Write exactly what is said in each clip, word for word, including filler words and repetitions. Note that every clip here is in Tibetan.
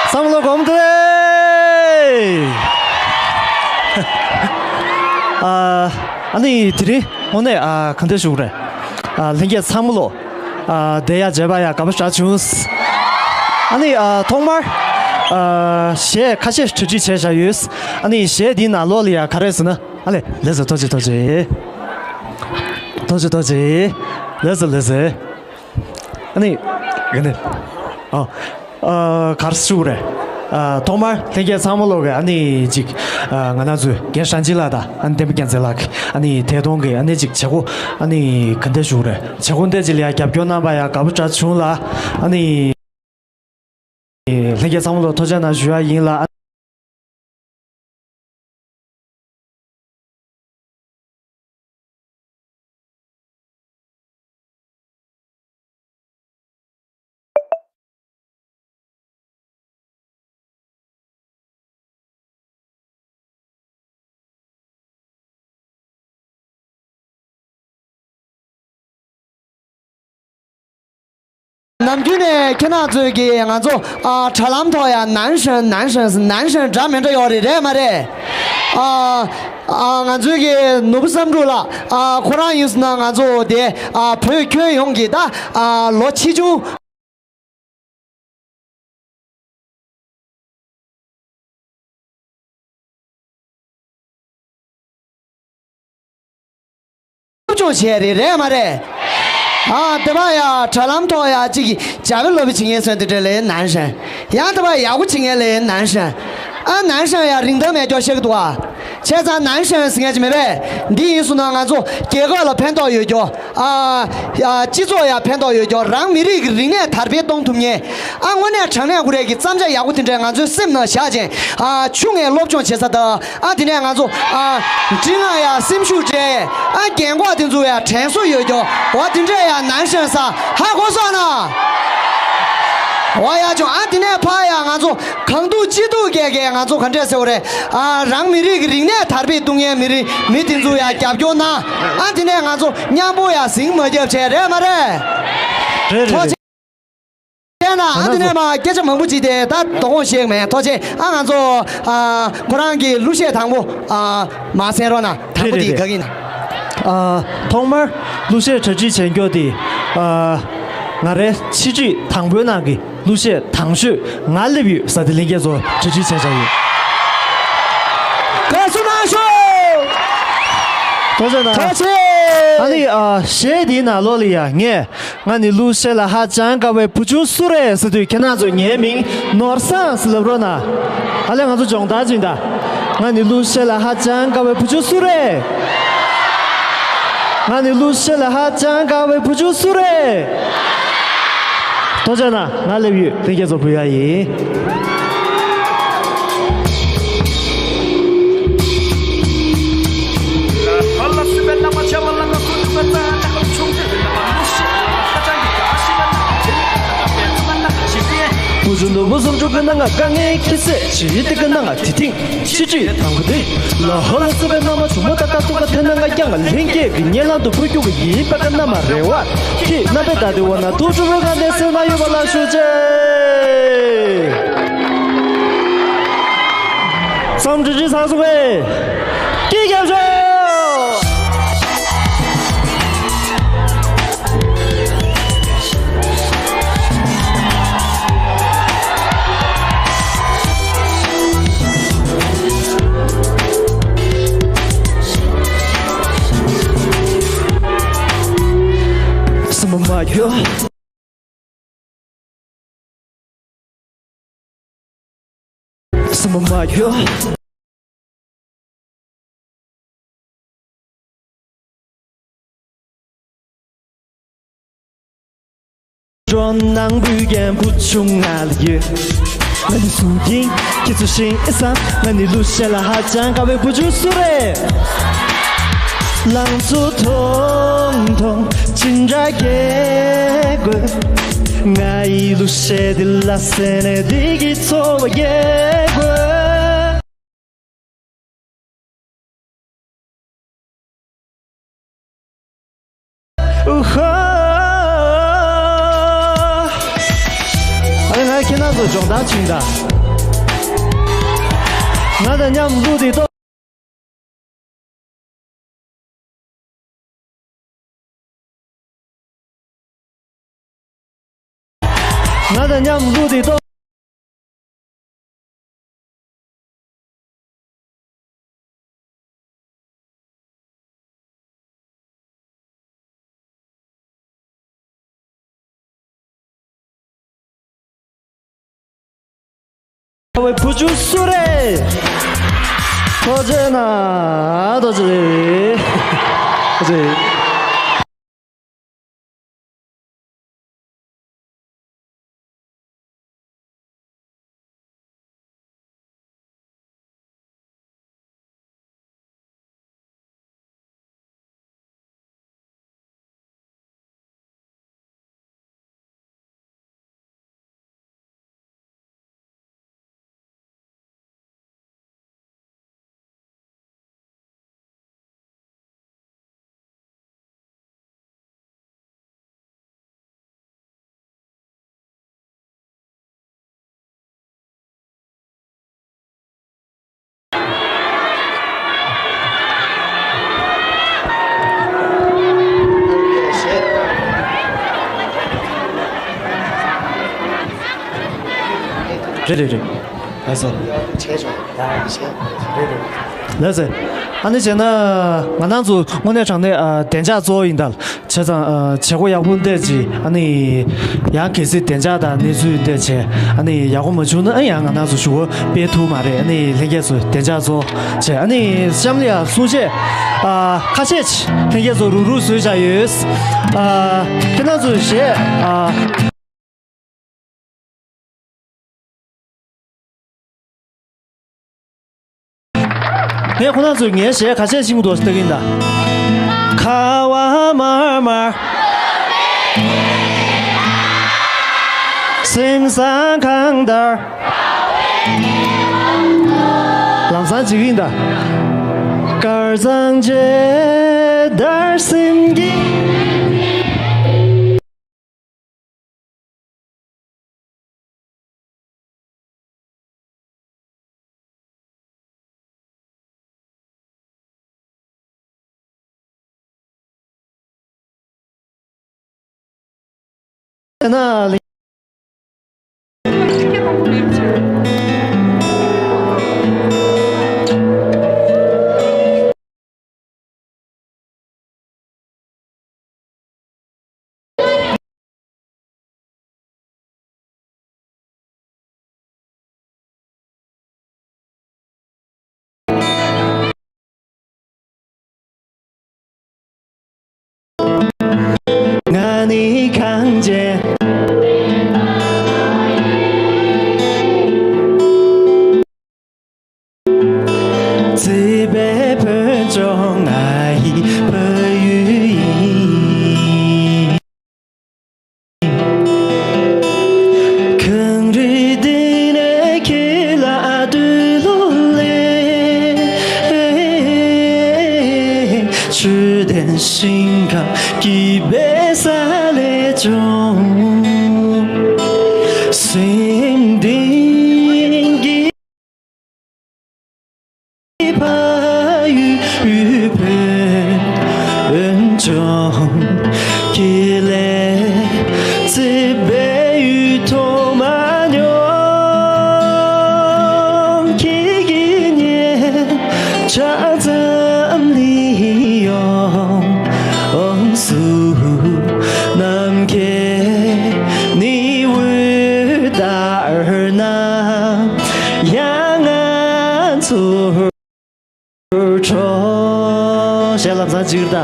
བསམ་བློ་གོམ་བགྲོད། ཨ་ཨ་ནི་དེ་རིང་དངོས་གནས་ཨ་ག་འདྲ་ཞུ་དགོས་རེད། ཨ་ལྷན་རྒྱས་ཚང་མ་ལོ། ཨ་བསྡད་ཡ་མཇལ་བ་ཡ་དགའ་པོ་ཞེ་དྲག་བྱུང་། ཨ་ནི་ཨ་ཐོག་མར་ཨ་གཞས་ཁ་ཤས་གྲ་སྒྲིག་བྱས་བཞག་ཡོད། ཨ་ནི་གཞས་འདིའི་ནང་ལོགས་ལ་ཡ་ག་རེ་ཟེར་ན། ཨ་ལེ་ལེགས་སོ། ཐུགས་རྗེ་ཆེ། ཐུགས་རྗེ་ཆེ། ཐུགས་རྗེ་ཆེ། ལེགས་སོ་ལེགས་སོ། ཨ་ནི། ག་ནི། ཨ། ཨ། ག་རེ་ཞུ་དགོས་རེད། ཨ། ཐོག་མར་ལྷན་རྒྱས་ཚང་མ་ལོག་གི་ཨ་ནི་ཅིག་ཨ། ང་རང་ཚོའི་རྒན་ཧྲན་ཅི་ལགས་དང་ཨ་ནི་བསྟན་པ་རྒྱལ་མཚན་ལགས་ཀྱི་ཨ་ནི་ཐད་གཏོང་གི་ཨ་ནི་ཅིག་བྱེད་སྒོ་ཨ་ནི་ག་འདྲ་ཞུ་དགོས་རེད། བྱེད་སྒོ་འདི་ཅིག་ལ་ཡ་རྒྱབ་སྐྱོར་གནང་བ་ཡ་དགའ་པོ་ཞེ་དྲག་བྱུང་ལ། ཨ་ནི། ལྷན་རྒྱས་ཚང་མ་ལོ་ཐུགས་རྗེ་གནང་ཞུ་ཡ་ཡིན་ལ། ནམ་རྒྱུན་ནས་ཁྱེད་རང་ཚོས་ཀྱིས་ང་ཚོ་ཨ་དྲ་ལམ་ཐོག་ཡ་ནན་ཧྲན་ནན་ཧྲན་ནན་ཧྲན་འདྲ་མི་འདྲ་ཡོད་རེད། རེད་མ་རེད། ཨ་ཨ་ང་ཚོའི་གི་ནོར་བུ་བསམ་གྲུབ་ལགས། ཨ་ཁོ་རང་ཡིན་ཟེར་ན་ང་ཚོ་དེ་ཨ་བོད་ཁྱོན་ཡོངས་ཀྱི་ད་ཨ་ལོ་ཆེ་ཆུང་སློབ་སྦྱོང་བྱས་རེད། རེད་མ་རེད། ཨ་དེ་བ་ཡ་དྲ་ལམ་ཐོག་ཡ་གཅིག་གི་བྱ་བའི་སློབ་དཔོན་བྱེད་མཁན་སོན་དེ་འདྲ་ལས་ནན་ཧྲན། ཡང་དེ་བ་ཡག་པོ་བྱེད་མཁན་ལས་ནན་ཧྲན། ཨ་ནན་ཧྲན་ཡ་རིན་ཐང་མེད་སྐྱོ་ཤེས་ཀྱི་འདུག་ཨ། བྱས་ཙང་ནན་ཧྲན་ཟེར་མཁན་ཅིག་མེད་པས། འདི་ཡིན་སོང་ན་ང་ཚོ་རྒྱལ་ཁབ་ལ་ཕན་ཐོགས་ཡོད་རྒྱུ། ཨ་ཡ་སྤྱི་ཚོགས་ཡ་ཕན་ཐོགས་ཡོད་རྒྱུ། རང་མི་རིགས་ཀྱི་རིག་གནས་དར་སྤེལ་གཏོང་ཐུབ་མཁན། ཨ་དངོས་གནས་དྲང་གནས་ཀུ་རེ་གི་བརྩམས་བྱ་ཡག་པོ་དེ་འདྲས་ང་ཚོའི་སེམས་ནང་བཞག་ཅིང་། ཨ་ཆུང་ངས་སློབ་སྦྱོང་བྱེད་ས་དང་། ཨ་དེ་ནས་ང་ཚོ་ཨ་འབྲི་སྔགས་ཡ་སེམས་ཤུགས་སྤྲད། ཨ་རྒན་གོག་དེ་ཚོ་ཡ་དྲན་གསོ་ཡོད་རྒྱུ། འོ་དེ་འདྲས་ཡ་ནན་ཧྲན་ས་ཧ་གོ་སོང་ན། འོ་ཡ་ཆུང་། ཨ་དེ་ནས་ཕ་ཡ་ང་ཚོ་གང་ཐུག་ཅི་ཐུག་གས་གས་ང་ཚོ་ག་འདྲས་ཟེར་བ་རེད། ཨ་རང་མི་རིགས་ཀྱི་རིག་གནས་དར་སྤེལ་གཏོང་མཁན་མི་རིགས་མི་དེ་ཚོ་ཡ་རྒྱབ་སྐྱོར་གནང་། ཨ་དེ་ནས་ང་ཚོ་མཉམ་པོ་ཡ་ཟིང་མ་རྒྱབ་བྱས། རེད་མ་རེད། རེད་རེད་ཐུགས་རྗེ་ཆེ་གནང་། ཨ་དེ་ནས་མ་སྐད་ཆ་མང་པོ་ཅིག་དེ་ད་དོ་དགོང་བཤད་མེད། ཐུགས་རྗེ་ཆེ། ཨ་ང་ཚོ་ཨ་ཁོ་རང་གི་གླུ་གཞས་དང་པོ་ཨ་མ་གསན་རོགས་གནང་། དང་པོ་དེ་ག་གི་ཡིན། ཨ་ཐོག་མར་གླུ་གཞས་གྲ་སྒྲིག་བྱེད་མཁན་དེ་ཨ་ང་རའི་ཆེད་སྒྲིག་དང་པོའི་ནང་གི་གླུ་གཞས་དང་ཤོས་ང་སླེབས་ཡོད་ས་དེ་ལྷན་རྒྱས་ཚོ་གྲ་སྒྲིག་བྱས་བཞག་ཡོད། དགའ་བསུ་གནང་ཤོག་ཐུགས་རྗེ་གནང་། ཐུགས་རྗེ་ཆེ། ཨ་ནི་ཨ་གཞས་འདིའི་ནང་ལོགས་ལ་ཡ་ངས། ང་ནི་གླུ་གཞས་ལ་ཧ་ཅང་དགའ་བའི་བུ་ཆུང་སུ་རེད་ཟེར་དུས་ཁྱེད་རང་ཚོས་ངའི་མིང་ནོར་བཟང་ཟེར་ལབ་རོགས་གནང་། ཨ་ལས་ང་ཚོ་སྦྱོང་བརྡར་ཅིག་ད། ང་ནི་གླུ་གཞས་ལ་ཧ་ཅང་དགའ་བའི་བུ་ཆུང་སུ་རེད། ང་ནི་གླུ་གཞས་ལ་ཧ་ཅང་དགའ་བའི་བུ་ཆུང་སུ་རེད། ཐུགས་རྗེ་གནང་། ང་སླེབས་ཡོད། ལྷན་རྒྱས་ཚོ་ཕུལ་ཡ་ཡིན། བུ་ཆུང་ནོར་བུ་སུམ་ཅུ་གི་ནང་ང་དཀའ་ངལ་ཁྱད་བསད་བྱེད་ཡི་དེ་གི་ནང་ང་དེ་ཐེངས་ཕྱི་དྲིལ་དང་པོ་དེ་ལ་ཧོ་ལ་སི་པའི་མནའ་མ་ཆུང་མོ་ཏག་ཏག་ཏུ་ག་དེ་ནང་ང་ཀྱང་ང་ལྷན་སྐྱེས་ཀྱི་སྙན་ལམ་དུ་འཕོ་རྒྱུ་གི་ཡིན་པ་ག་ན་མ་རེ་བ་ཁྱེད་རྣམ་པས་ད་དེ་འོ་ན་ཐུགས་སྤྲོ་བོའི་ངང་ནས་གསན་གནང་ཡོད་པ་ལ་ཞུ་ཆེ། བསམ་འགྲིག་ཅིག་ཚང་སོང་བས་སྐད་རྒྱབ་ཤོག་སེམས་པ་མ་སྐྱོ། སེམས་པ་མ་སྐྱོ། འགྲོ་ནང་བུ་རྒན་བུ་ཆུང་ང་ལ་ཡོད། ང་ནི་སུ་ཡིན་ཁྱེད་ཚོ་ཤེས་ཨེ་སམ། ང་ནི་གླུ་གཞས་ལ་ཧ་ཅང་དགའ་བའི་བུ་ཆུང་སུ་རེད། ལང་ཚོ་ཐུང་ཐུང་ཅི་འདྲ་སྐྱེ་དགོས། ང་ཡི་གླུ་གཞས་འདི་ལ་གསན་ནས་འདི་གི་འཚོ་བ་སྐྱེལ་དགོས། ཨུ་ཧ། ཨ་ནི་ང་ཁྱེད་རྣམ་ཚོ་སྦྱོང་ ལ་ཕྱིན་ད། ང་དང་མཉམ་གླུ་དེ་ཏོ། ང་དང་མཉམ་གླུ་དེ་ཏོ། བའི་བུ་ཆུང་སུ་རེད། ཐུགས་རྗེ་གནང་། ཐུགས་རྗེ་ཆེ། ཐུགས་རྗེ་ཆེ། རེད་རེད་རེད། ལགས་སོ། བྱས་ཆོག་ཡ་བྱས། རེད་རེད། ལགས་སོ། ཨ་ནི་བྱས་ན་ང་རང་ཚོ་དངོས་གནས་དྲང་གནས་ཨ་བདེ་འཇགས་གཙོ་བོ་ཡིན་ད། བྱས་ཙང་ཨ་བྱེད་སྒོ་ཡག་པོ་འདེད་ཅིག་ཨ་ནི་ཡང་གལ་སྲིད་བདེ་འཇགས་དང་གནས་ཚུལ་འདེད་བྱས་ཨ་ནི་ཡག་པོ་མ་བྱུང་ན་ཨ་ཡང་ང་རང་ཚོ་ཞུ་བ་སྤེལ་ཐུབ་མ་རེད། ཨ་ནི་ལྷན་རྒྱས་ཚོ་བདེ་འཇགས་གཙོ་བྱས། ཨ་ནི་གཤམ་ལ་ཡང་གསུང་བཤད་ཨ་ཁ་ཤས་ཅིག་ལྷན་རྒྱས་ཚོ་རུག་རུག་བཟོས་བཞག་ཡོད། ཨ་ཁྱེད་རང་ཚོ་གཞས་ཨ། ངས་ཁོ་རང་ཚོས་ངའི་གཞས་ཁ་ཤས་ཤེས་ཀྱི་འདུག་ལྟ་གིན་ད། ཁ་བ་དམར་དམར། སེམས་བཟང་གང་ལྟར། ལམ་སང་བྱེད་ཀྱི་ཡིན་ད། དཀར་གཙང་མཇལ་དར་སེམས་ཀྱི། ང་ནི་གངས་ཅན། བརྩེ་བའི་བོད་ལྗོངས་ང་ཡི་ཕ་ཡུལ་ཡིན། གངས་རི་འདི་ནས་ཁྱེད་ལ་འདུད་ལོ་ལེ། ཆོས་ལྡན་ཞིང་ཁམས་སྐྱིད་པའི་ས་ལེ་ཅོང་། སེམས་གཏིང་གི་ཕ་ཡུལ་བོད་ལྗོངས། ཁྱེད་ལས་བརྩེ་བའི་ཡུལ་མཐོང་མ་མྱོང་། ཁྱེད་ཀྱི་སྙན་གྲགས་ཙམ་ལ་ཡོངས་སུ་ནམ་མཁའི་ནི་འོད་ལྟར་ན། ཡང་ང་ཚོར་འཕྲོ། ཞེས་ལམ་སང་ཅིག་ད།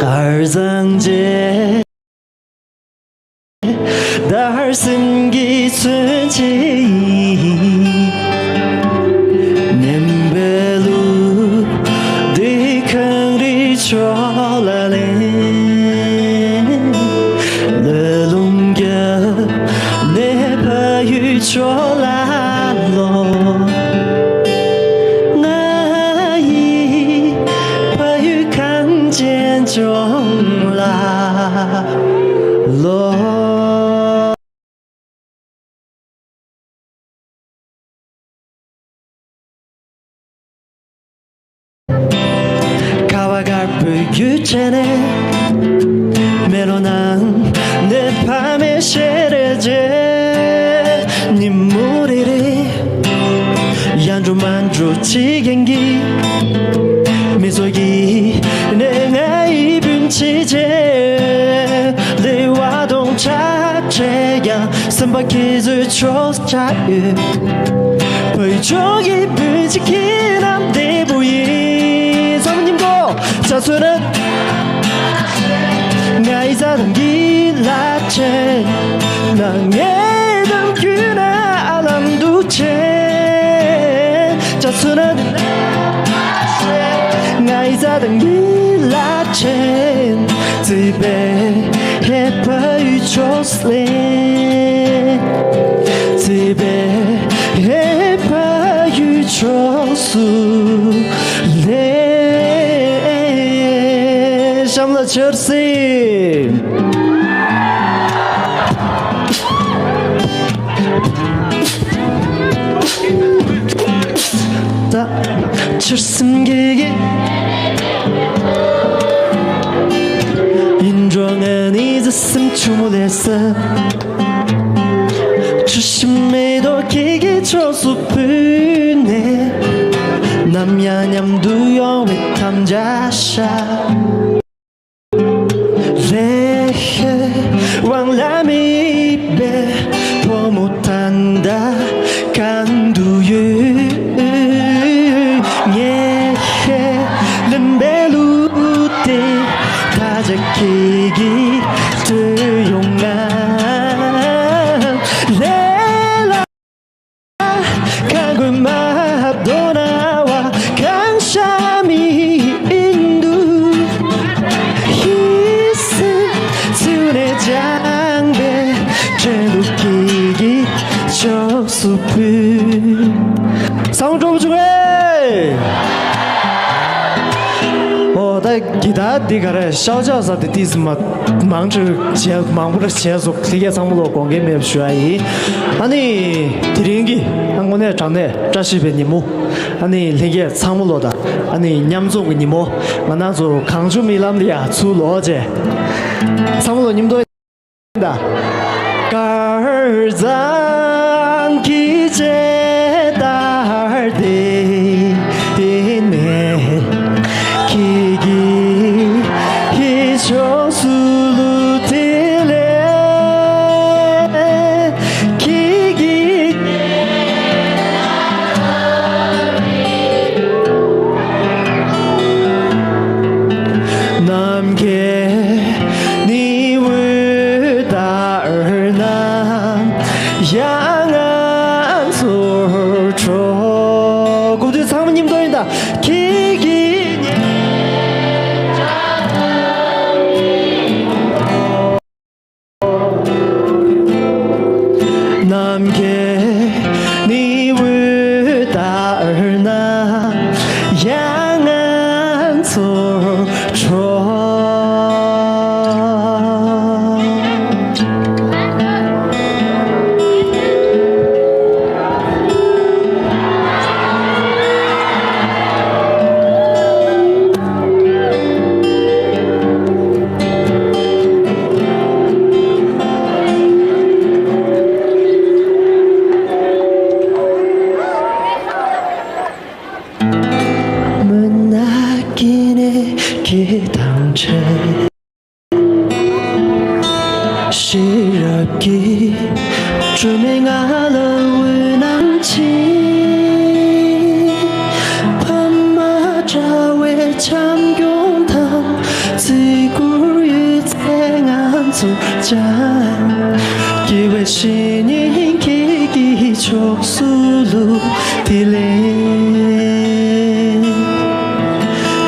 དཀར་གཙང་མཇལ་དར་སེམས་ཀྱི་མཚོན་བྱེད་ཡིན། ངན་པའི་ལུགས་འདི་གངས་རིའི་ཕྱོགས་ལ་ལེན། ལ་ལུང་རྒྱབ་ནས་ཕ་ཡུལ་ཕྱོགས་ལ་ལོག། ང་ཡི་ཕ་ཡུལ་གངས་ཅན་ལྗོངས་ལ་ལོག། རྒྱུ་བྱས་ནས། མེ་ལོང་ནང་ནས་ཕ་མའི་ཞལ་རས་མཇལ། ཉིན་མོ་རེ་རེ་ཡར་འགྲོ་མར་འགྲོ་བྱེད་མཁན་གྱི་མི་ཚོ་ཡིས་ནས་ང་ཡི་སྤུན་མཆེད་བྱས། ལེ་བ་དང་ཆ་བྱས་ཀྱང་སེམས་པ་ཁྱེད་ཚོའི་ཕྱོགས་ཆགས་ཡོད། བོད་ལྗོངས་ཀྱི་བུ་གཅིག་གི་ནམ་བདེ་པོ་ཡིན། ཚང་མ་མཉམ་དུ་ཅག་ཚོས་ན། ང་ཡི་བཟའ་དང་གི་ལ་ཆེན། ང་ངའི་དམ་རྒྱུད་ན་ཨ་ལམ་འདུ་ཆེན། ཅག་ཚོས་ན། ང་ཡི་བཟའ་དང་གི་ལ་ཆེན། བརྩེ་བའི་ཕ་ཡུལ་ཕྱོགས་ལས། བརྩེ་བའི་ཕ་ཡུལ་ཕྱོགས་སུ་ལས། གཤམ་ལ་ཆར་ཟིན། ད་ཆར་ཟིན་གྱི་ཡིན་འགྲོ། ང་ནི་བཟའ་སེམས་ཆུང་མོ་ལས་ས། ཆུ་ཤིང་མེ་ཏོག་ཁྱེད་ཀྱི་ཕྱོགས་སུ་ཕུལ་ནས། ནམ་ཡང་མཉམ་དུ་ཡོང་བའི་དམ་བཅའ་བཞག། ལེ་ཧེ་དབང་ལ་མི་པའི་བུ་མོ་ད་ལྟ་གང་དུ་ཡོད། ངས་ཧེ་ལེན་པའི་གླུ་དེ་ད་ཆ་ཁྱེད་ཀྱིས་ཐོས་ཡོང་ང་། ལེ་ལ། གང་དགོས་མ་དོ་ན་བ་གང་ཤ་མི་ཨིན་འདུག་ཧི་སི་ཚུ་ནས་སྦྱངས་པའི་ཁྲེན་ལུག་གི་གི་ཕྱོགས་སུ་ཕུལ། ཚང་མ་སྤྲོ་པོ་བྱུང་ངས། ཨོ་ད་གི་ད་འདི་ག་རེ་ཤའོ་ཅའོ་ཟེར་དེ་ཏིས་མ། མང་ཆེ་བྱས་མང་པོ་རེ་བྱས་སོང་། ལྷན་རྒྱས་ཚང་མ་ལོ་དགོངས་འགལ་མེད་པ་ཞུ་ཡ་ཡིན། ཨ་ནི་དེ་རིང་གི་ཨ་དངོས་གནས་དྲང་གནས་བཀྲ་ཤིས་པའི་ཉིན་མོ། ཨ་ནི་ལྷན་རྒྱས་ཚང་མ་ལོ་དང་ཨ་ནི་མཉམ་འཛོམས་ཀྱི་ཉིན་མོ། ང་རང་ཚོ་གངས་ལྗོངས་རྨི་ལམ་ལ་ཡ་ཚུར་ལོག་བྱས། ཚང་མ་ལོ་མཉམ་དུ་ཡིན་ད། དཀར་གཙང་གི་རྗེས་ལྟར་དེ་ནས། ཁྱེད་ཀྱི་ཕྱོགས་སུ་ལུས་དེ་ལས། ཁྱེད་ཀྱི་ནམ་མཁའི་ནི་འོད་ལྟར་ན། ཡང་ང་ཚོར་འཕྲོ། སྐུ་མདུན་ཚང་མ་མཉམ་དུ་ཡིན་ད། ཁྱེད་ཀྱི་ནམ་མཁའི་ནི་འོད་ལྟར་ན། ཡང་ང་ཚོར་འཕྲོ། མུན་ནག་གི་ནས་ཁྱེད་དང་འཕྲད། ཤེས་རབ་ཀྱི་སྒྲོན་མེ་ང་ལ་འོད་སྣང་བྱིན། ཕ་མ་དྲ་བའི་བྱམས་སྐྱོང་དང་བརྩི་བཀུར་ཡོད་ཚད་ང་ཚོར་སྦྱངས། སྐྱེ་བའི་བཤེས་གཉེན་ཁྱེད་ཀྱི་ཕྱོགས་སུ་ལུས་དེ་ལས།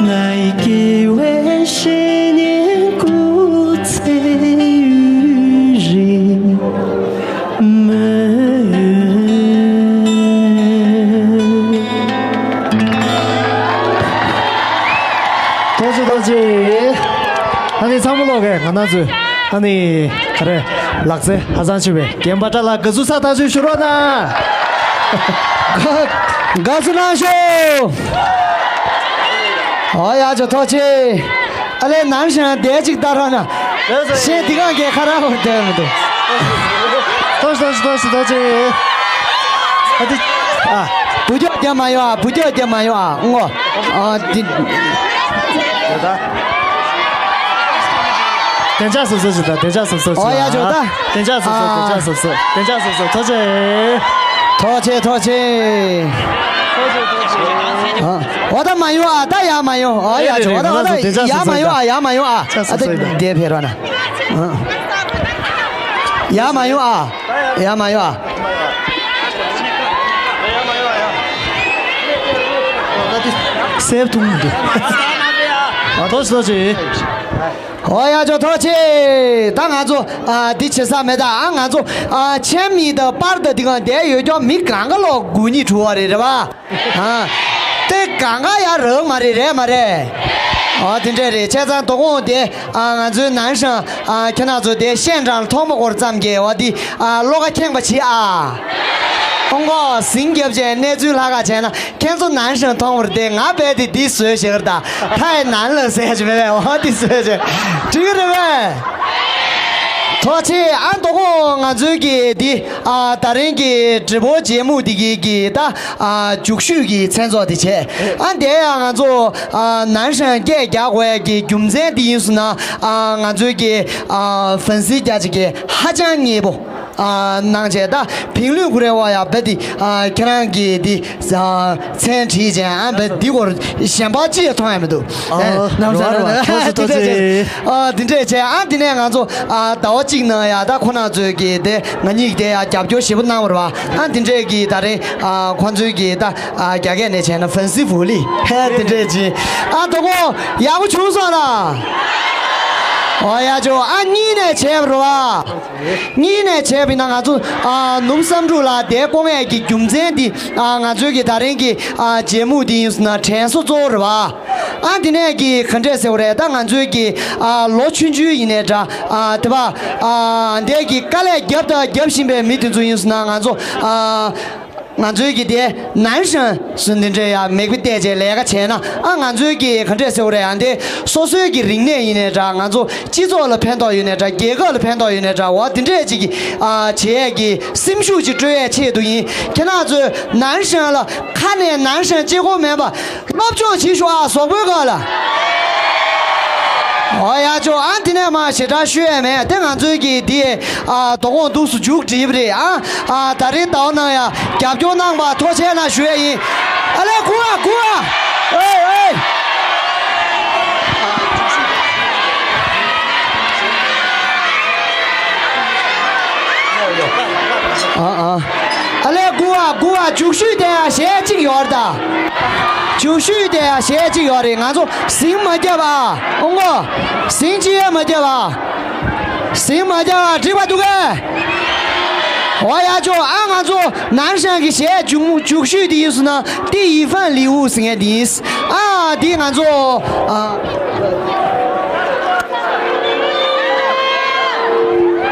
ང་ཡི་སྐྱེ་བའི་བཤེས་གཉེན་སྐུ་ཚེ་ཡུན་རིང་མོས། ཐུགས་རྗེ་ཆེ། ཐུགས་རྗེ་ཆེ། ཨ་ནི་ཚང་མ་ལོག་གི་ང་རང་ཚོའི་ཨ་ནི་ག་རེ་ལག་རྩལ་ཧ་ཅང་ཆེ་བའི་རྒན་པ་ཏྲ་ལགས་དགའ་བསུ་ཚ་ཐག་ཆོད་ཞུ་རོགས་གནང་། དགའ་བསུ་གནང་ཤོག་ཨོ་ཡ་ཅོ་ཐུགས་རྗེ་ཆེ། ཨ་ལས་ནང་བཞིན་བསྡད་ཅིག་ལྟ་རོགས་གནང་། ལགས་སོ། ཤེས་འདི་གང་གས་ཁ་ར་བོར་སྡོད་མི་འདུག་ཐོག་ཐོག་ཐོག་ཐོག་ཅེ། ཨ་དེ། ཨ། བུ་རྒྱོག་རྒྱབ་མ་ཡོང་ཨ། བུ་རྒྱོག་རྒྱབ་མ་ཡོང་ཨ། ངོ་། ཨ་དེ། དེ་འཇགས་སོ་སོ་ཞིག་དང་དེ་འཇགས་སོ་སོ་ཞིག་ཨོ་ཡ་ཇོ་ད། དེ་འཇགས་སོ་སོ་དེ་འཇགས་སོ་སོ་དེ་འཇགས་སོ་སོ་ཐོག་ཅེ། ཐོག་ཅེ་ཐོག་ཅེ། ཨ། འོ་ད་མ་ཡོང་ཨ། ད་ཡ་མ་ཡོང་། ཨོ་ཡ་ཇོ་འོ་ད་འོ་ད་ཡ་མ་ཡོང་ཨ། ཡ་མ་ཡོང་ཨ། ཨ་ད་དེ་ཕེ་རོ་ན། ཡ་མ་ཡོང་ཨ། ཡ་མ་ཡོང་ཨ། སེབ་ཐུང་འདུག་ཐོག་ཅེ་ཐོག་ཅེ། ཨོ་ཡ་ཇོ་ཐོག་ཅེ། ད་ང་ཚོ་ཨ་འདི་བྱེད་ས་མེད་ད། ཨ་ང་ཚོ་ཨ་ཆེན་མི་དང་པར་དང་འདི་གང་བསྡད་ཡོད་ཀྱང་མི་གང་ག་ལོག་དགུ་གཉིས་གྲུ་བ་རེད་རེད་བ། ཨ་དེ་གང་ག་ཡ་རག་མ་རེད། རེད་མ་རེད། ཨ་དེ་འདྲས་རེད། བྱས་ཙང་དོ་དགོང་དེ་ཨ་ང་ཚོའི་ནང་ཤང་ཨ་ཁྱེད་རང་ཚོ་དེ་ཤན་ཀྲང་ཐོག་མ་སྐོར་ཙམ་གྱིས་འོ་འདི་ཨ་བློ་ཁ་ཁེངས་པ་བྱེད་ཨ། ཨོང་གོ་ཟིང་རྒྱབ་བྱས་གནས་ཚུལ་ལྷག་ག་བྱས་ན། ཁྱེད་ཚོ་ནང་བཞིན་མཐོང་བར་དེ་ང་རྦད་དེ་འདི་བཟོས་བཞག་ད། ཐའི་ནན་ལ་ཟེར་གྱི་མེད་པས། འོ་འདི་བཟོས་བྱས་འགྲིག་གི་རེད་པས། ཐོག་ཆེ་ཨ་མདོ་ཁོང་ང་ཚོའི་གི་འདི་ཨ་ད་རིང་གི་直播节目འདི་གི་གི་ད་ཨ་མཇུག་ཤོས་ཀྱི་མཚན་ཚོགས་འདི་བྱས། ཨ་འདི་ཡང་ང་ཚོ་ཨ་ནང་བཞིན་སྐད་རྒྱག་དགོས་ཡ་གི་རྒྱུ་མཚན་འདི་ཡིན་སོང་ན། ཨ་ང་ཚོའི་གི་ཨ་粉丝རྒྱ་ཆེ་གི་ཧ་ཅང་མཉེས་པོ། ཨ་གནང་བྱས་ད་评论གུ་རེ་བ་ཡ་བེ་དི་ཨ་ཁྱེད་རང་གི་དི་ཨ་མཚན་བྲིས་བྱས་ཨ་བེ་དི་སྐོར་གཞན་པ་ཅི་ཡང་མཐོང་ཡ་མི་འདུག་ཨ་ཨེ་ནམ་རེ་ཟ་རེ་རེ་ཐོག་སུ་ཐོག་ཆེ། ཨ་དེ་འདྲས་བྱས་ཨ་དེ་ནས་ང་ཚོ་ཨ་ཟླ་བ་གཅིག་ནང་ཡ་ད་ཁོ་ན་ཚོས་ཀྱི་དེ་ང་གཉིས་ཀྱི་དེ་ཡ་རྒྱབ་སྐྱོར་ཞེ་པོ་གནང་བ་རེད་བ། ཨ་དེ་འདྲས་ཀྱི་ད་རེས་ཨ་ཁོ་ཚོའི་གི་ད་ཨ་རྒྱ་སྐད་ནས་བྱས་ན་粉丝福利། ཧེ་དེ་འདྲས་ཀྱི་ཨ་དོ་གོ་ཡག་པོ་བྱུང་སོང་ལ། ཨོ་ཡ་ཇོ་ཨ་གཉིས་ནས་བྱས་པ་རེད་བ། གཉིས་ནས་བྱས་པ་ཡིན་ན་ང་ཚོ་ཨ་ནུབ་བསམ་འགྲུབ་ལ་དེ་སྐོང་ཡས་ཀྱི་རྒྱུ་མཚན་འདི་ཨ་ང་ཚོའི་གི་ད་རིང་གི་ཨ་节目འདི་ཡིན་སོང་ན་དྲན་གསོ་གཙོ་བོ་རེད་བ། ཨ་འདི་ནས་གི་ག་འདྲས་ཟེར་བ་རེད། ད་ང་ཚོའི་གི་ཨ་ལོ་ཆུང་ཆུང་ཡིན་ནའི་འདྲ་ཨ་དེ་བ་ཨ་འདས་གི་དཀའ་ལས་རྒྱབ་དང་རྒྱབ་བཞིན་པའི་མི་དེ་ཚོ་ཡིན་སོང་ན་ང་ཚོ་ཨ། ང་ཚོའི་གི་དེ་ནན་ཧྲན་སུན་འདི་འདྲའི་ཡ་མེག་པི་བལྟས་བྱས་ལས་ཀ་བྱས་ན་ཨ་ང་ཚོའི་གི་ག་འདྲས་ཟེར་བ་རེད། ཨ་འདི་སོ་སོའི་གི་རིག་གནས་ཡིན་ནའི་འདྲ། ང་ཚོ་སྤྱི་ཚོགས་ལ་ཕན་ཐོགས་ཡོད་ནའི་འདྲ། རྒྱལ་ཁབ་ལ་ཕན་ཐོགས་ཡོད་ནའི་འདྲ། འོ་འདི་འདྲས་ཅིག་གི་ཨ་བྱེད་ཡས་ཀྱི་སེམས་ཤུགས་ཅིག་སྤྲོད་ཡས་ཆེད་དུ་ཡིན། ཁྱེད་རང་ཚོས་ནན་ཧྲན་ལ་ཁ་ནས་ནན་ཧྲན་གཅིག་པོ་མེད་པ། སློབ་སྦྱོང་བྱེད་ཤོག་ཨ་ཟོག་པོའི་སྒང་ལ། ཨོ་ཡ་ཅོ་ཨ་འདི་ནས་མ་ཞེ་དྲག་ཤོད་ཡ་མེད། དེ་ང་ཚོའི་གི་འདི་ཨ་དོ་དགོང་འདུག་སུ་མཇུག་སྒྲིལ་བ་རེད། ཨ་ཨ་ད་རེས་ཟླ་བ་ནང་ཡ་རྒྱབ་སྐྱོར་གནང་བ་ཐུགས་རྗེ་ཆེ་གནང་ཞུ་ཡ་ཡིན། ཨ་ལས་སྒུག་ཨ་སྒུག་ཨ། ཨེ་ཨེ། ཨ་ཨ། ཨ་ལས་སྒུག་ཨ་སྒུག་ཨ། མཇུག་ཤོས་དེ་ཡ་གཞས་གཅིག་ཡོད་རེད་ད། མཇུག་ཤོས་དེ་ཡ་གཞས་གཅིག་ཡོད་རེད། ང་ཚོ་ཟིང་མ་རྒྱབ་ཨ། ཨོང་གོ། ཟིང་ཅི་ཡ་མ་རྒྱབ་ཨ། ཟིང་མ་རྒྱབ་ཨ། འགྲིག་པ་འདུག་གས། འོ་ཡ་ཅོ་ཨ་ང་ཚོ་ནན་ཧྲན་གི་གཞས་མཇུག་མཇུག་ཤོས་དེ་ཡིན་སོང་ན་ཏི་ཡི་ཧྥན་ལི་ཝུ་ཟེར་མཁན་དེ་ཡིན། ཨ་དེ་ང་ཚོ་ཨ།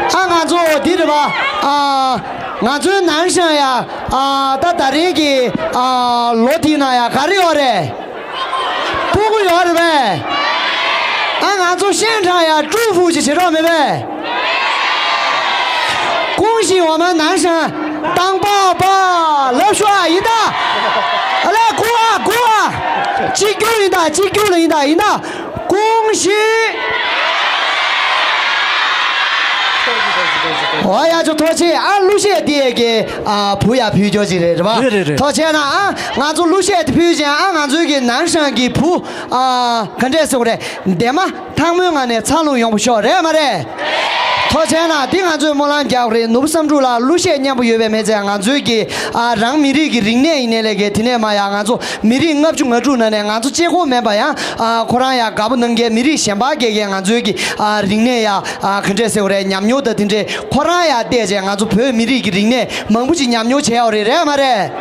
ཨ་ང་ཚོ་འདི་རེད་པ། ཨ་ང་ཚོའི་ནན་ཧྲན་ཡ་ཨ་ད་ད་རིང་གི་ཨ་ལོ་དེའི་ནང་ཡ་ག་རེ་ཡོད་རེད། སྤུ་གུ་ཡོད་རེད་པས། ཨ་ང་ཚོ་ཤན་ཁྲང་ཡ་ཀྲུའུ་ཧྥུ་ཅིག་བྱེད་རོགས་མེད་པས། 恭喜我们男神当爸爸 ལབ་ཤོག་ཨ། ཡིན་ད། ཨ་ལས་སྒུག་ཨ་སྒུག་ཨ། གཅིག་གྱུར་ཡིན་ད། གཅིག་གྱུར་ལ་ཡིན་ད། ཡིན་ད། 恭喜། འོ་ཡ་ཅོ་ཐུགས་རྗེ་ཆེ། ཨ་གླུ་གཞས་འདི་ཡས་ཀྱི་ཨ་བུ་ཡ་ཕུལ་རྒྱུ་ཅིག་རེད་རེད་པ། རེད་རེད་རེད། ཐུགས་རྗེ་ཆེ་གནང་ཨ། ང་ཚོ་གླུ་གཞས་དེ་ཕུལ་བྱས་ཨ་ང་ཚོའི་གི་ནན་ཧྲན་གི་བུ་ཨ་ག་འདྲས་ཟེར་དགོས་རེད། འདས་མ་ཐང་མོའི་ངང་ནས་འཚར་ལོངས་ཡོང་བ་ཤོག་རེད་མ་རེད། ཐུགས་རྗེ་ཆེ་གནང་། འདི་ང་ཚོས་སྨོན་ལམ་རྒྱག་དགོས་རེད། ནུབ་བསམ་འགྲུབ་ལགས་གླུ་གཞས་མཉམ་པོ་ཡོད་པས་མེད་ཚེ་ང་ཚོའི་གི་ཨ་རང་མི་རིགས་ཀྱི་རིག་གནས་ཡིན་ནའི་ལས་ཀའི་དེ་ནས་མ་ཡ་ང་ཚོ་མི་རིགས་ལྔ་བཅུ་ང་དྲུག་ནང་ནས་ང་ཚོ་གཅིག་པོ་མིན་པ་ཡང་ཨ་ཁོ་རང་ཡ་དགའ་པོ་གནང་མཁན་མི་རིགས་གཞན་པ་གས་གས་ང་ཚོའི་གི་ཨ་རིག་གནས་ཡ་ཨ་ག་འདྲས་ཟེར་དགོས་རེད། ཉམས་མྱོང་དང་དེ་འདྲས་ཁོ་ རང་ཡང་བལྟས་བྱས་ང་ཚོ་བོད་མི་རིགས་ཀྱི་རིག་གནས་མང་པོ་ཅིག་ཉམས་མྱོང་བྱས་ཡོད་རེད། རེད་མ་རེད།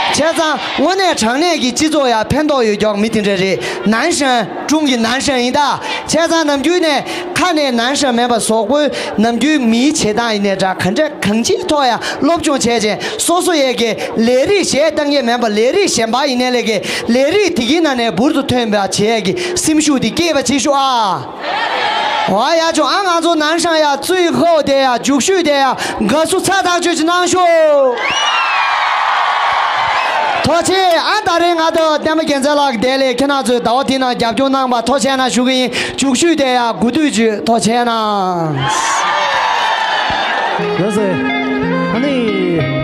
བྱས་ཙང་དངོས་གནས་དྲང་གནས་ཀྱི་སྤྱི་ཚོགས་ཡ་ཕན་ཐོགས་ཡོད་ཀྱོག་མི་དེ་འདྲ་རེད། ནན་ཧྲན་ཀྲུང་གི་ནན་ཧྲན་ཡིན་ད། བྱས་ཙང་ནམ་རྒྱུན་ནས་ཁ་ནས་ནན་ཧྲན་མེད་པ་བཟོ་དགོས། ནམ་རྒྱུན་མིའི་བྱེད་སྟངས་ཡིན་ནའི་འདྲ་ག་འདྲ་གང་ཅིའི་ཐོག་ཡ་སློབ་སྦྱོང་བྱས་བྱས་སོ་སོ་ཡས་ཀྱི་ལས་རིགས་གཞས་བཏང་ཡས་མེད་པ་ལས་རིགས་གཞན་པ་ཡིན་ནའི་ལས་ཀྱི་ལས་རིགས་དེ་གི་ནང་ནས་འབུར་དུ་ཐོན་པ་བྱེད་ཡས་ཀྱི་སེམས་ཤུགས་དེ་སྐྱེས་པ་བྱེད་ཤོག་ཨ། ཝ་ཡ་ཆུང་ཨ་ང་ཚོ་ནན་ཧྲན་ཡ་ཙུའི་ཧོ་དེ་ཡ་འཇུག་ཤུལ་དེ་ཡ་དགའ་བསུ་ཚ་ཐག་ཆོད་ཅིག་གནང་ཤོག་ཐུགས་རྗེ་ཆེ། ཨ་ད་རེས་ང་དང་བསྟན་པ་རྒྱལ་མཚན་ལགས་དེ་ལས་ཁྱེད་རང་ཚོའི་ཟླ་བ་འདི་ནང་རྒྱབ་སྐྱོར་གནང་བ་ཐུགས་རྗེ་ཆེ་གནང་ཞུ་གི་ཡིན། འཇུག་ཤུལ་དེ་ཡ་དགུ་དུས་ཅིག་ཐུགས་རྗེ་ཆེ་གནང་། ལགས་སོ། ཨ་ནི་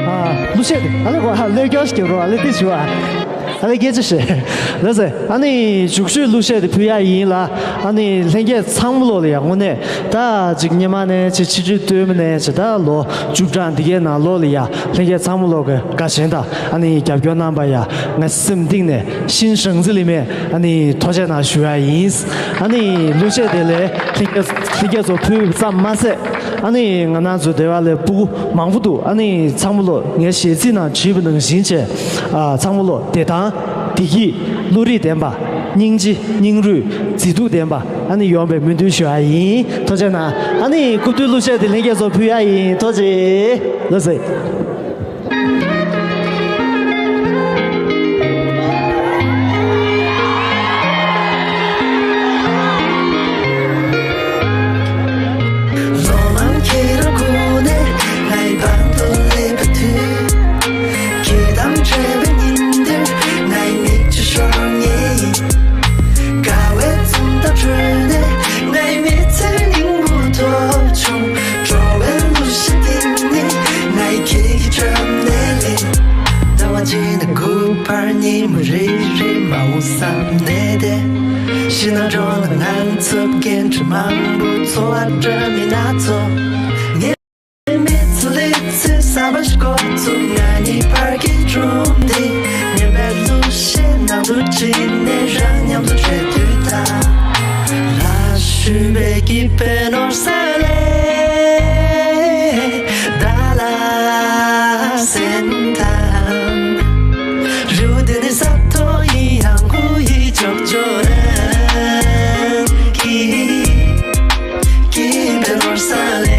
ཨ་གླུ་གཞས་དེ་ཨ་ལེ་གོ་ཧ་ལས་སྐྱོར་ཞིག་རྒྱབ་རོགས་ཨ་ལེ་དེ་ཞུ་ཨ། ཨ་ལེ་སྐད་ཆ་བཤད། ལགས་སོ། ཨ་ནི་འཇུག་ཤུལ་གླུ་གཞས་དེ་ཕུལ་ཡ་ཡིན་ལ། ཨ་ནི་ལྷན་རྒྱས་ཚང་མ་ལོག་ལ་ཡ་དངོས་གནས་ད་ཅིག་སྔོན་མ་ནས་ཅིག་ཕྱི་དྲིལ་སྟོན་མི་ནས་ཅིག་ད་ལོ་བཅུ་གྲངས་འདི་གའི་ནང་ལོག་ལ་ཡ་ལྷན་རྒྱས་ཚང་མ་ལོག་གི་དགའ་ཞེན་དང་ཨ་ནི་རྒྱབ་སྐྱོར་གནང་པ་ཡ་ང་སེམས་གཏིང་ནས་ཤིན་ཧྲང་ཙི་ལི་མས་ཨ་ནི་ཐུགས་རྗེ་གནང་ཞུ་ཡ་ཡིན། ཨ་ནི་གླུ་གཞས་དེ་ལས་ལྷན་རྒྱས་ལྷན་རྒྱས་ཚོ་ཕུལ་ཙམ་མ་ཟད། ཨ་ནི་ང་རང་ཚོ་སྡེ་བ་ལ་སྤུ་གུ་མང་པོ་འདུག་ཨ་ནི་ཚང་མ་ལོ་ངའི་གཞས་ཚིག་ནང་བྲིས་པ་ནང་བཞིན་བྱས། ཨ་ཚང་མ་ལོ་བདེ་ཐང་བདེ་སྐྱིད་བློ་རིག་ལྡན་པ་སྙིང་རྗེ་སྙིང་རུས་མཛེས་སྡུག་ལྡན་པ་ཨ་ནི་ཡོང་བའི་སྨོན་འདུན་ཞུ་ཡ་ཡིན། ཐུགས་རྗེ་གནང་། ཨ་ནི་རྐུབ་སྟོན་གླུ་གཞས་དེ་ལྷན་རྒྱས་ཚོ་ཕུལ་ཡ་ཡིན། ཐུགས་རྗེ་ཆེ། ལགས་སོ། ལོ་མང་ཁྱེད་རང་སྒུག་ནས་ང་ཡི་པང་དུ་སླེབས་པའི་དུས། ཁྱེད་དང་འཕྲད་པའི་ཉིན་དེར་ང་ཡི་མིག་ཆུ་ཤོར་ངེས་ཡིན། དགའ་བའི་འཛུམ་མདངས་ཁྲོད་ནས་ང་ཡི་མི་ཚེའི་སྙིང་པོ་ཐོབ་བྱུང་། སྤྲོ་བའི་གླུ་གཞས་འདི་ནི་ང་ཡི་ཁྱེད་ཀྱི་བྱམས་བརྩེ་ལས། ཟླ་བ་གཅིག་ནས་དགུ་བར་ཉིན་མོ་རེ་རེ་མ་འོངས་བསམ་ནས་བསྡད། ཕྱི་ནང་འགྲོ་ལ་ངང་ཚུལ་སྐད་འཕྲིན་མང་པོ་འཚོ་བ་འདྲ་མིན་སྣ་ཚོགས། ངའི་མི་ཚེ་ལེ་ཚན་གསར་པ་ཞིག་འགོ་བཙུགས། ང་གཉིས་བར་གྱི་སྒྲུང་འདི་སྙན་པའི་གླུ་གཞས་ནང་དུ་བྲིས་ནས་རང་མཉམ་དུ་འཕྲད་དུས་ད། ལ་ཞུ་བའི་སྐྱིད་པའི་ནོར་ས་ལས། ད་ལ་སེམས་དང་རུ་དེ་ནི་ས་ཐོ་ཡི་ཡང་ཁུ་ཡི་ཅོག་ཅོག་རང་གི་སྐྱིད་པའི་ནོར་ས་ལས།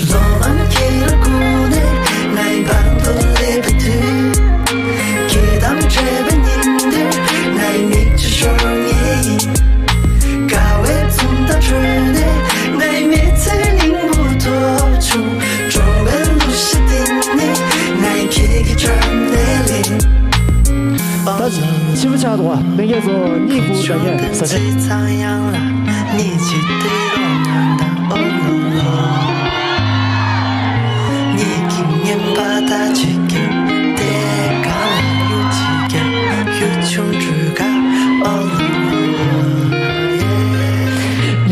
ལོ་མང་ཁྱེད་རང་སྒུག་ནས་ང་ཡི་པང་དུ་སླེབས་པའི་དུས། ཁྱེད་དང་འཕྲད་པའི་ཉིན་དེར་ང་ཡི་མིག་ཆུ་ཤོར་ངེས་ཡིན། དགའ་བའི་འཛུམ་མདངས་ཁྲོད་ནས་ང་ཡི་མི་ཚེའི་སྙིང་པོ་ཐོབ་བྱུང་། སྤྲོ་བའི་གླུ་གཞས་འདི་ནི་ང་ཡི་ཁྱེད་ཀྱི་བྱམས་བརྩེ་ལས། ད་ཕྱི་པོ་ཆགས་འདུག་པ། ལྷན་རྒྱས་ཚོ་གཉིད་ཁུག་ད་ངས་ཟ་ཆ། ཉིད་ཀྱི་སྙན་པ་ད་ཅི་སྐྱོ་དེ་ག་ལ་ཡུ་ཅི་སྐྱོ་ཡུ་ཆུང་གྲུ་ག་ཨོ་ལོ།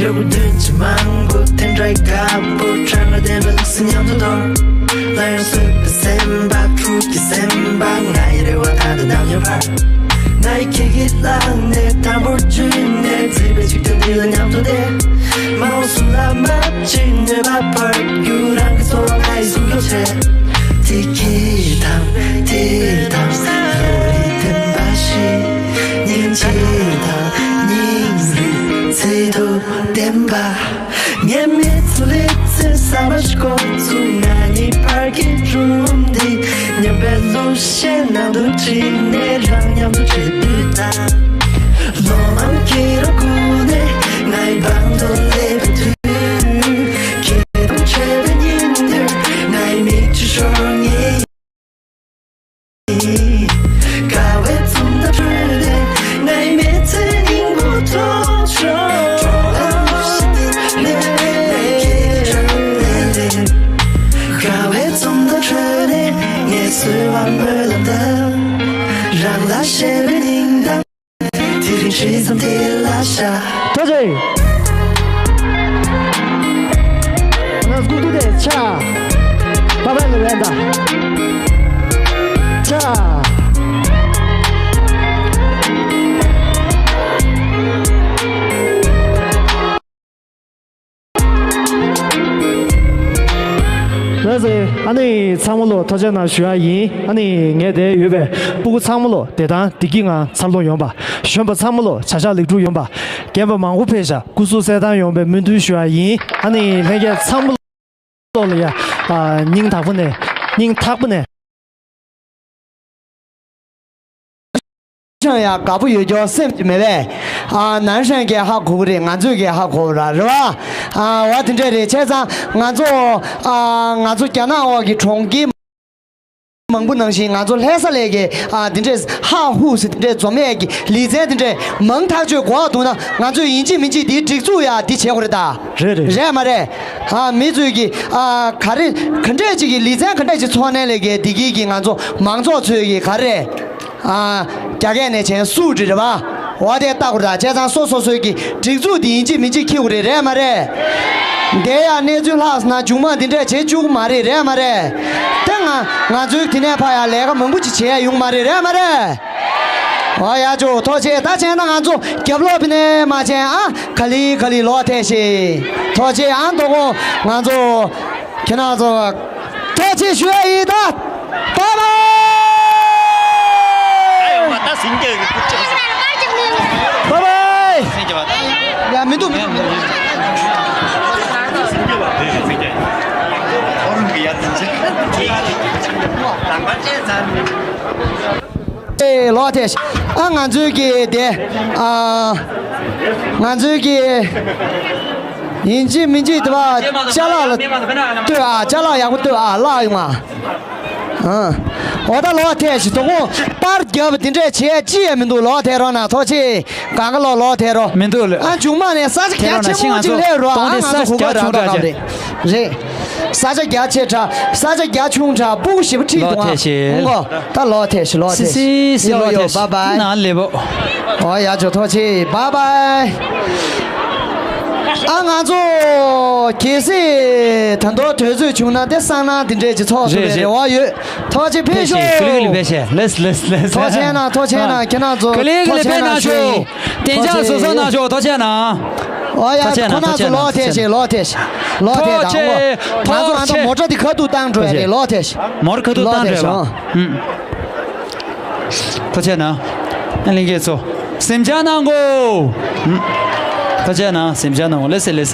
ཡོད་དུས་ཀྱི་མང་པོ་དེ་འདྲའི་དགའ་པོ་ཁྲ་ལ་ལྡན་པའི་ལུགས་སུ་མཉམ་དུ་འདོར། ལ་ཡང་སྲིད་པའི་སེམས་པ་འཁྲུག་གི་སེམས་པ་ང་ཡི་རེ་བ་ད་ལྟ་འདམ་ཡོད་པར། ང་ཡི་ཁྱེད་ཀྱི་ལག་ནས་དམ་པོར་གྱུར་ནས་བརྩེ་བའི་འཇིག་རྟེན་འདི་ལ་མཉམ་དུ་བསྡད། མ་འོངས་སུ་ལ་མ་བཅིངས་ནུས་པ་བར་རྒྱུ་རང་གི་འཚོ་བ་ང་ཡི་གཟུགས་སྐྱོབ་བྱེད། དེ་སྐྱིད་དང་དེ་དང་བློ་རིག་ལྡན་པ་ཞིག་སྙིང་རྗེ་དང་སྙིང་རུས་ཚད་དུ་ལྡན་པ། ངའི་མི་ཚེ་ལེ་ཚན་གསར་པ་ཞིག་འགོ་བཙུགས། ང་གཉིས་བར་གྱི་སྒྲུང་འདི་སྙན་པའི་གླུ་གཞས་ནང་དུ་བྲིས་ནས་རང་མཉམ་དུ་བྲིས་དུས་ད། ལོ་མང་ཁྱེད་རང་སྒུག་ནས་ང་ཡི་པང་དུ་སླེབས་པའི་དུས། ཁྱེད་དང་འཕྲད་པའི་ཉིན་དེར་ང་ཡི་མིག་ཆུ་ཤོར་ངེས་ཡིན། དགའ་བའི་འཛུམ་མདངས་ཁྲོད་ནས་ང་ཡི་མི་ཚེའི་སྙིང་པོ་ཐོབ་བྱུང་། དགའ་བའི་འཛུམ་མདངས་ཁྲོད་ནས་ངལ་གསོའི་དབང་པོའི་ལམ་དུ་རང་ལ་གཞས་པའི་སྙིང་གཏམ། དེ་རིང་ཇི་ཙམ་དེ་ལ་བཞག་ཐུགས་རྗེ་ཆེ། ང་སྐུ་མདུན་དེ་ཆ། པ་པ་ལ་བན་ད། ཆ། ནི་ཚང་མ་ལོ་ཐུགས་རྗེ་གནང་ཞུ་ཡ་ཡིན། ཨ་ནི་ངས་དེ་ཡོད་པའི་སྤུ་གུ་ཚང་མ་ལོ་བདེ་ཐང་བདེ་སྐྱིད་ངང་འཚར་ལོངས་ཡོང་པ། གཞོན་པ་ཚང་མ་ལོ་བྱ་གཞག་ལེགས་གྲུབ་ཡོང་པ། རྒན་པ་མང་པོ་ཕེབས་ཤག་སྐུ་གཟུགས་གསལ་ཐང་ཡོང་པའི་སྨོན་འདུན་ཞུ་ཡ་ཡིན། ཨ་ནི་ལྷན་རྒྱས་ཚང་མ་ལོ་ལ་ཡ་ཨ་སྙིང་ཐག་པ་ནས་སྙིང་ཐག་པ་ནས། ཤང་ཡང་དགའ་པོ་ཡོད་རྒྱུ་སེམས་ཀྱི་མེད་པས། ཨ་ནན་ཧྲན་གྱིས་ཧ་གོ་གི་རེད། ང་ཚོས་ཀྱིས་ཧ་གོ་ར་རེད་བ། ཨ་བ་དེ་འདྲས་རེད། བྱས་ཙང་ང་ཚོ་ཨ་ང་ཚོ་རྒྱ་ནག་འོག་གི་གྲོང་ཁྱེར་མང་པོ་ནང་བཞིན་ང་ཚོ་ལྷ་ས་ལས་ཀྱི་ཨ་དེ་འདྲས་ཧ་ཧུ་ཟེར་དེ་འདྲས་འཛོམས་ཡས་ཀྱི་ལེ་ཚན་དེ་འདྲས་མང་ཐག་ཆོད་གོ་བ་འདུག་ན། ང་ཚོས་ཡིན་གཅིག་མིན་གཅིག་དེའི་སྒྲིག་འཛུགས་ཡ་དེ་བྱེད་དགོས་རེད་ད། རེད་རེད། རེད་མ་རེད། ཨ་མི་ཚོས་ཀྱི་ཨ་ག་རེ་ག་འདྲས་ཅིག་གི་ལེ་ཚན་ག་འདྲས་ཅིག་ཚོགས་ནས་ལས་ཀྱི་བདེ་སྐྱིད་ཀྱི་ང་ཚོ་མང་ཚོགས་ཚོས་ཀྱི་ག་རེ་ཨ་རྒྱ་སྐད་ནས་བྱས་སུ་འདྲི་རེད་བ། འོ་དེ་ལྟ་དགོས་རེད་ད། བྱས་ཙང་སོ་སོ་སོའི་གི་སྒྲིག་འཛུགས་དེ་ཡིན་གཅིག་མིན་གཅིག་འཁྱེར་དགོས་རེད། རེད་མ་རེད། དེ་ཡང་གནས་ཚུལ་ལྷག་སོང་ན་མཇུག་མ་འདི་འདྲས་བྱེད་བཅུག་མ་རེད། རེད་མ་རེད། དེ་ང་ང་ཚོའི་དེ་ནས་ཕ་ཡ་ལས་ཀ་མང་པོ་ཅིག་བྱེད་ཡ་ཡོང་མ་རེད། རེད་མ་རེད། ཨོ་ཡ་ཇོ་ཐུགས་རྗེ་ཆེ། ད་བྱས་ན་ང་ཚོ་རྒྱབ་ལོགས་པ་ནས་མ་བྱས་ཨ་ག་ལི་ག་ལི་ལོག་ཐལ་ཞིག་ཐུགས་རྗེ་ཆེ། ཨ་མདོ་དགོང་ང་ཚོ་ཁྱེད་རང་ཚོ་ཐུགས་རྗེ་ཆེ་ཞུ་ཡ་ཡིན་ད། བཱའི་བཱའི། བཱའི་བཱའི། ཡ་མི་འདུག་མི་འདུག་མི་འདུག་ཨེ་ལོག་ཐལ། ཨ་ང་ཚོའི་གི་དེ་ཨ་ང་ཚོའི་གི་ཡིན་གཅིག་མིན་གཅིག་དེ་བ་ཅ་ལག་ལ་ལྟོས་ཨ། ཅ་ལག་ཡག་པོ་ལྟོས་ཨ། ལག་ཡོང་ཨ། ཨ་འོ་ད་ལོག་ཐལ་ཞིག་དོ་དགོང་པར་རྒྱབ་དེ་འདྲས་བྱས་ཅི་ཡང་མི་འདུག་ལོག་ཐལ་རོགས་གནང་། ཐུགས་རྗེ་ཆེ། གང་ག་ལོག་ལོག་ཐལ་རོགས། མི་འདུག་ལོ། ཨ་མཇུག་མ་ནས་ས་ཆ་རྒྱ་ཆེན་པོ་ཅིག་སླེབས་རོགས། ཨ་ང་ཚོ་གུ་ག་རག་རོགས་གམ་རེད། རེད། ས་ཆ་རྒྱ་ཆེ་དྲགས། ས་ཆ་རྒྱ་ཆུང་དྲགས། སྤུ་གུ་ཞེ་པོ་ཁྲིད་འདུག་ཨ། ལོག་ཐལ་ཞིག་ད་ལོག་ཐལ་ཞིག་ལོག་ཐལ་ཞིག་སི་སི་ཡོ་ཡོ། བཱའི་བཱའི། ན་ལེ་བོ། ཨོ་ཡ་ཇོ་ཐུགས་རྗེ་ཆེ། བཱའི་བཱའི། ཨ་ང་ཚོ་གལ་སྲིད་ད་དུང་དུས་ཚོད་བྱུང་ན་དེ་སང་ནང་དེ་འདྲས་ཀྱི་ཚོགས་སུ་རེད་རེད། རེ་བ་ཡོད། ཐུགས་རྗེ་ཆེ་ཕེབས་ཕེབས་ཤིག་ཤོག་ཀུ་ལི་ཀུ་ལི་ཕེབས་ཤིག་ལེས་ལེས་ལེས། ཐུགས་རྗེ་གནང་། ཐུགས་རྗེ་གནང་། ཁྱེད་རང་ཚོ་ཀུ་ལི་ཀུ་ལི་ཐུགས་རྗེ་ཕེབས་གནང་གནང་ཤོག་ཤོག་གདན་འཇགས་བཟོ་གནང་ཤོག་ཐུགས་རྗེ་གནང་། ཨོ་ཡ། ཐུགས་རྗེ་ཁོ་གནང་། ན་ཚོ་ཐུགས་རྗེ་ལོག་ཐལ་ཞིག་ལོག་ཐལ་ཞིག་ལོག་ཐལ། ཐུགས་རྗེ་ད་འོ་ང་ཚོ་ཨ་ད་མོ་ཊ་དེ་ཁ་ཐུག་བཏང་འགྲོ་ཡ་རེད། ལོག་ཐལ་ཞིག་མོ་ཊ་ཁ་ཐུག་བཏང་འགྲོ་ཡ་རེད། ཐུགས་རྗེ་གནང་། ཨ་ལྷན་རྒྱས་ཚོ་གཟིམ་འཇག་གནང་གོ། ཐུགས་རྗེ་གནང་། གཟིམ་འཇག་གནང་གོ། ལེས་ལེས།